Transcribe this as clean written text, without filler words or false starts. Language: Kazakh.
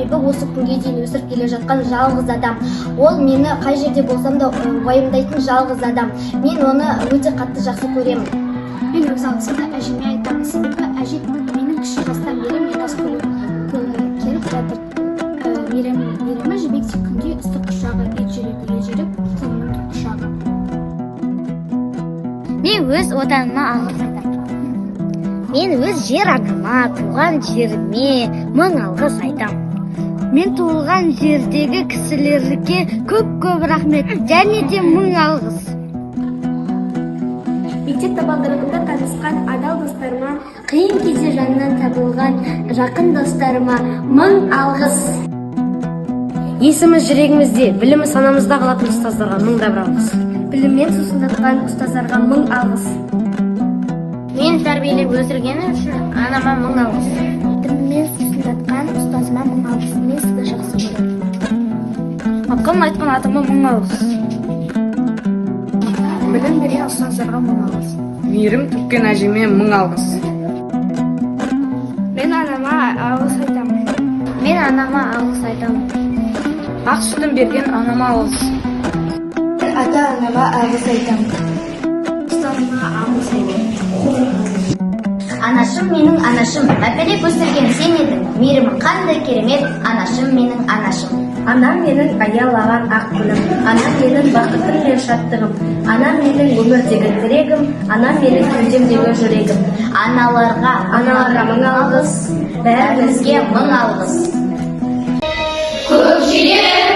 Себебі осы күнге дейін өсіріп келе жатқан жалғыз адам. Ол мені қай жерде болсам да уайымдайтын жалғыз адам. Мен оны өте қатты жақсы көремін. Мен өз алғысымды әжеме айтамын, себебі әже менің кіші жастан бері мені көріп жатыр. Мейірімі жібектей, күндей ыстық құшағы, ет жүрек, елжіреп, құлынның құшағы. Мен өз отаныма алғыс айтамын. Мен өз жер анама, туған жеріме мың алғыс айтамын. Мен туылған жердегі кісілерге көп-көп рахмет және де мың алғыс. Мектеп табалдырығында танысқан адал достарыма, қиын кезде жанынан табылған жақын достарыма мың алғыс. Есімі жүрегімізде, білімі санамызда қалатын ұстаздарға мың да бір алғыс. Біліммен сусындатқан ұстаздарға мың алғыс. Мені тәрбиелеп өсіргені үшін анама мың алғыс. Біліммен сусындатқан ұстазыма мың алғыс. Мен сізді жақсы көремін. Ақылын айтқан атама мың алғыс. Білім берген ұстаздарға мың алғыс. Мейірім төккен әжеме мың алғыс. Мен анама алғыс айтамын. Мен анама алғыс айтамын. Ақ сүтін берген анама алғыс. Ата анама алғыс айтамын. Ұстазыма алғыс айтамын. Анашым, менің анашым, мәпелеп өсірген сен едің. Мейірімің қандай керемет, анашым, менің анашым. Анам менің аялаған ақ гүлім, анам менің бақытым мен шаттығым, анам менің өмірдегі тірегім, анам менің кеудемдегі жүрегім. Аналарға, Аналарға мың алғыс, бәрімізге мың алғыс. Көкшеден.